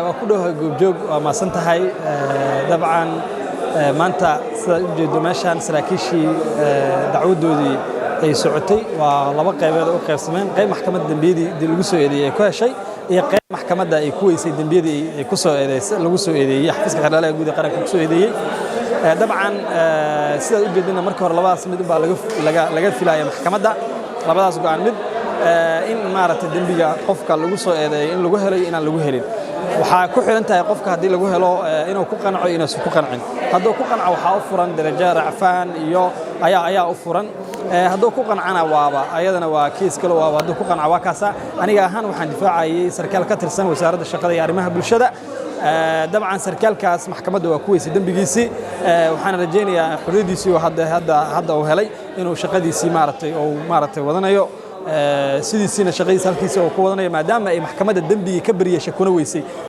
Waa ku dhowahay Goobjoog, waa mahadsan tahay. Dabcan maanta sidaad u jeedo meeshaan saraakiishii dacwaddoodii ay socotay waa laba qaybood u qaybsameen: qayb maxkamadda dembiyadii dii lagu soo eedeeyey ay ku heshay iyo qayb maxkamadda ay ku weysay dembiyadii ay ku soo eedeysay, lagu soo eedeeyey, xafiiska xeer ilaaliyaha guud ee qaranka ku soo eedeeyey. Dabcan sidaad u jeedina marka hore labadaas mid baa laga filaya maxkamadda, labadaas go'aan mid in maaragtay dembiga qofka lagu soo eedeeyo in lagu helo iyo inaan lagu helin. Waxaa ku xiran tahay qofka haddii lagu helo inuu ku qanco, inuusan ku qancin. Hadduu ku qanco, waxaa u furan darajo racfaan iyo ayaa u furan. Hadduu ku qancana waaba ayadana waa kiis kale, waaba hadduu ku qanco waa kaasa. Aniga ahaan waxaan difaacayay sarkaal ka tirsan Wasaaradda Shaqada iyo Arrimaha Bulshada. Dabcan sarkaalkaas maxkamadda waa ku weysay dembigiisii, waxaan rajaynayaa xorriyaddiisii oo hadda uu helay inuu shaqadiisii maaragtay uu maaragtay wadanayo sidiisiina, shaqadiisa halkiisa uu ku wadanayo, maadaama ay maxkamadda dembigii ka bariyay kuna weysay.